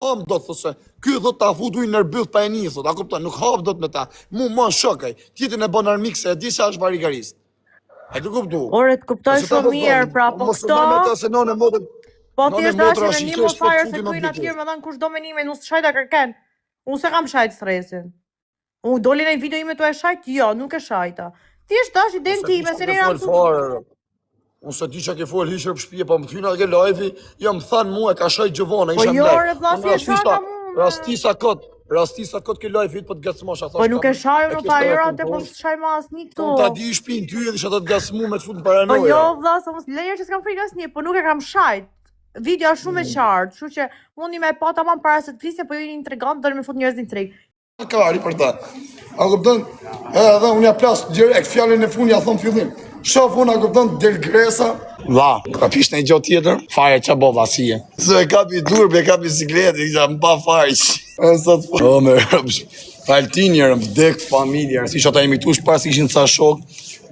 Ham dot thotë se ky thot ta fut ujin nër byth pa e ni thot, a kupton, nuk hap dot me ta. Mu më shok ai, tjetrin e bën armik se e di se është varigarist. E ke kuptu? Ore, të kuptoj Po se ta shumë po mirë, thon, pra, po mos u këto, marr me ta se nënë e motër, po nënë e thjesht motra dashin është me i një keq, më po të fare se futi në kryjnë objektiv. atje me dhanë kush do menime, nuk shajta kërken. Unë se kam shajt stresin. Unë doli në një video ime tu e shajt? Jo, nuk e shajta. Thjesht dash Unë idenë se di time, çka se ke ne jam fol fare. Unë se di çka ke fol hiç rëp shtëpi, po më thyna ke live-i, jo më than mua e ka shajt Gjovana, Po isha jo, në live. re vlla, Unë si e rastisa, shaka mu. rastisa kot, rastisa kot ke live-it po të gacmosh, a Po thash nuk e kam. shaj E unë ke tha jo stërën atë po poshtë. s'shaj ma asnjë Po këtu. unë ta di shtëpinë ty edhe isha të të gacmu me të fut në Po jo paranoja. vlla, se mos lejë që s'kam frikë asnjë, po nuk e kam shajt. Video është shumë e qartë, kështu që mundi me e pa tamam para se të flisni, po ju jeni intrigant, doni me fut njerëz në intrig. Kari për ta. A kupton? Edhe unë ja plas direkt fjalën e fundit ja thon fillim. Shof unë a kupton del gresa. Vlla, ka pish në gjë tjetër? Fare ça bo vlla si je. Se e kapi dur, e kapi sikletë, isha më pa fare. E sot po. O me rëmsh. Altin njërën vdek familja, si isha ta imitush para se ishin ca shok.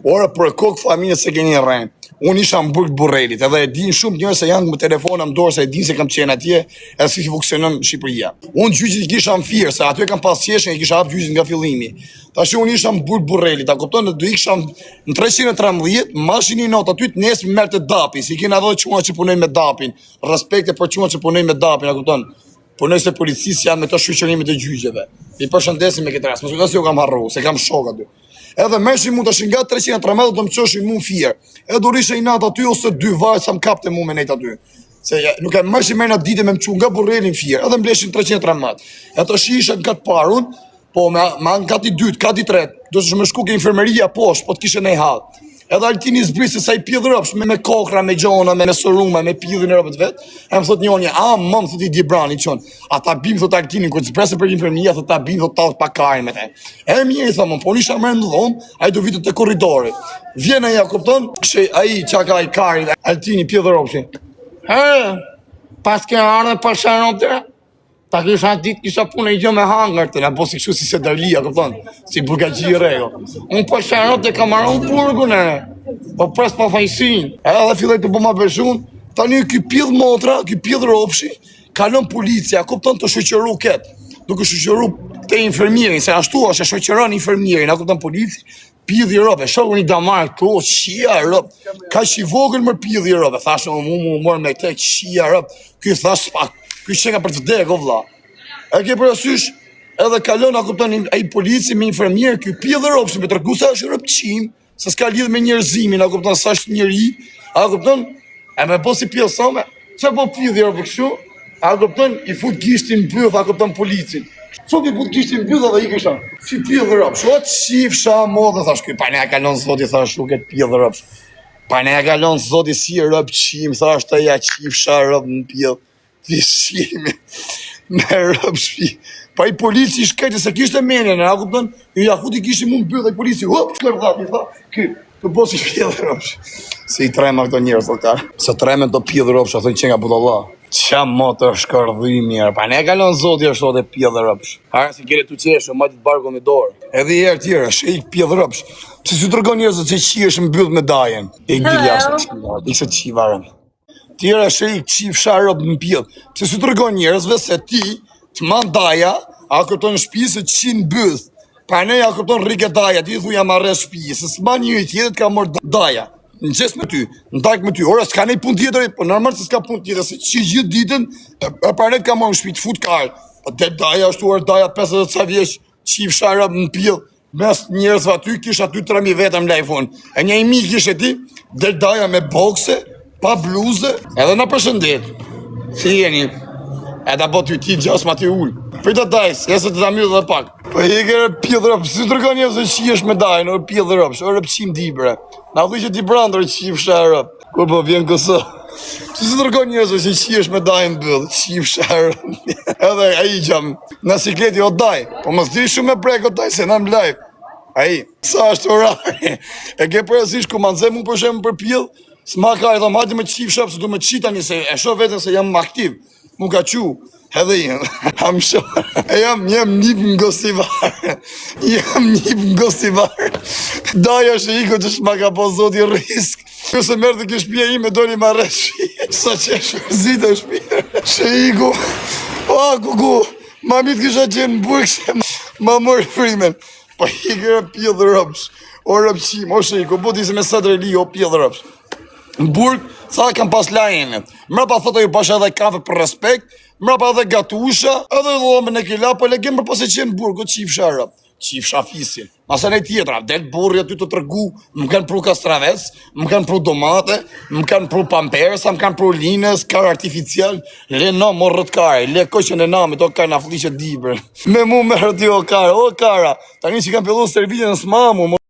Ora për kokë familje se keni rrenë. Unë isha në burg të Burrelit, edhe e din shumë njerëz se janë me telefona në dorë se e din se kam qenë atje, edhe si funksionon Shqipëria. Unë gjyqit i kisha në Fier, se aty e kam pas qeshin, e kisha hap gjyqit nga fillimi. Tash unë isha në burg të Burrelit, a kupton, do ikisha në 313, mashin një natë aty të nesër merrte Dapi, si kena edhe çuna që punojnë me Dapin. Respekte për çuna që punojnë me Dapin, a kupton? Punoj se policisë janë me të shoqërimit e gjyqeve. I përshëndesim me këtë rast, mos kujto se ju kam harru, se kam shok aty. Edhe merrshin mu tash nga 313 do më çoshin mu në Fier. Edhe do risha një natë aty ose dy vajë sa më kapte mu me nejt aty. Se ja, nuk e merrshin më në ditë me më çu nga Burreli në Fier, edhe më leshin 313. E tash isha në kat parun, po me me në kat i dytë, kat i tretë, do të më shku ke infermeria poshtë, po të kishe nej hall. Edhe Altini zbriste sa i pidh ropsh me, me kokra, me gjona, me, me sorume, me pidhin e ropët vet. E më thot njoni, a më më thot i Dibrani çon. A ta bim thot Altinin kur të zbresë për infermeria, thot ta bim thot ta pa karin me te. E mirë i thamë, po unë isha më në dhomë, ai do vite te korridori. Vjen ai, a kupton? She ai çka ka ai karin, Altini pidh ropshin. He, pas ke ardhur pa sharon të? Ta kisha ditë kisha punë i gjë me hangër të na bo si kështu si se dërlia, kupton? Si burgaxhi i rego. Unë po sharon të kam marrë burgun e. Po pres pa fajsin. Edhe filloi të bëma beshun. Tani ky pidh motra, ky pidh ropshi, kalon policia, kupton të shoqëru ket, duke shoqëru te infermierin, se ashtu është, e shoqëron infermierin, a kupton polici, pidhi robe, shoku një damar këtu, qia rob, kaq i vogël më pidhi robe, thashë unë mu mu mor me këtë qia rob, ky thash pak, ky qenka për të vdekë o vlla. E ke parasysh, edhe kalon, a kupton ai polici me infermier, ky pidhi rob, si me tregu se është rob qim, Se s'ka lidhje me njerëzimin, a kupton sa është njeri, a kupton? E me bo si pjesë me, që po pidhi o për kështu, a kupton, i fut gishtin në byth, a kupton policin. Fut i fut gishtin në byth dhe i kësha. Si pidh ropsh, o qifsha modhe, thash ky, pa ne e kalon zoti, thash u këtë pidh ropsh. Pa ne e kalon zoti si rob qim, thash të ja qifsha rob në pidh. Ti shimi me rob shpi. Pa i polici i shkreti se kishte menjen, a kupton? I ja futi gishtin mu në byth, ai polici, hop, shkërdhat, i tha, ky, të bo si pidh ropsh. Se i trema këto njerëz, o ka. Se tremen të pidh ropsh, a thonë që nga budalla. Qa mo të shkërdhymi, pa ne kalon zoti është o të pidh ropsh. Hara si kere tu qeshë, majtë të barku me dorë. Edhe i herë tjera, she i pidh ropsh. Pse s'ju tregon njerëzit se qi është në byth me dajen. E i dili jashtë, i se qi varën. Tjera she i qifsha rob në pjell. Pse s'ju tregon njerëzve se ti të man daja, a kupton në shtëpi se qi në byth. Pa ne a kupton rrike daja, ti thu jam arrest shtëpi, se s'man njëri tjetër të ka marrë daja. Në mëngjes me ty, në darkë me ty. Ora s'ka nej punë tjetër, po normal se s'ka punë tjetër, se qi gjithë ditën e, e pa ne të ka marrë në shtëpi të fut kar. Po del daja është uar daja 50 ca vjeç, qifsha rob në pjell. Mes njerëzve aty, kish aty 3000 veta në live unë. E një i mi kishe ti, del daja me bokse, pa bluze, edhe na përshëndet. Si jeni? E ta bo ty ti gjas ma ty ul. Prita dajs, jese të ta mbyll dhe pak. Po i kere pidh rob, si tregon njerëzve që jesh me dajën, o pidh rob, o rob qim dibre. Na thuj që ti brandër qifsha rob. Kur po vjen kësë. Si si tregon njerëzve që qihesh me dajën byll, qifsha rob. Edhe ai gjam, në sikleti o daj, po mos di shumë me prek o daj se na në live. Ai, sa është orari? E ke parasysh ku ma nxe mu për shembull për pjell? S'ma ka i thom hajde më qifsha se du më qita një se e shoh veten se jam aktiv. Mu ka qu, edhe jam, am sho, e jam, jam nip në Gostivar, jam nip në Gostivar, daja është iku që shma ka po zoti risk, kjo se merë të kjo shpia ime doli ma rresh, sa që e shpërzita shpia, shë iku, O, kuku, ma mirë kisha qenë në burg se ma mori frimën. Po i kërë pjellë rëpsh, o rëpshim, o shiko, po di se me sadreli, o pjellë rëpsh. Në burg, sa kam pas la enët. Mrapa thotë ju pasha edhe kafe për respekt, mrapa edhe gatusha, edhe dhomën e kila, po legem për pas e qenë në burg, o qifsha rëp. Qifsha fisin. Masane tjetra, del burri aty të tregu, më kanë pru kastravec, më kanë pru domate, më kanë pru pampersa, më kanë pru linës, kar artificial, le no, morët kare, le koqën e namit, o kar na fliqe dibrën. Me mu merë ti o kara, o kara, tani që kanë fillu stërvitjen s'mamu, mo.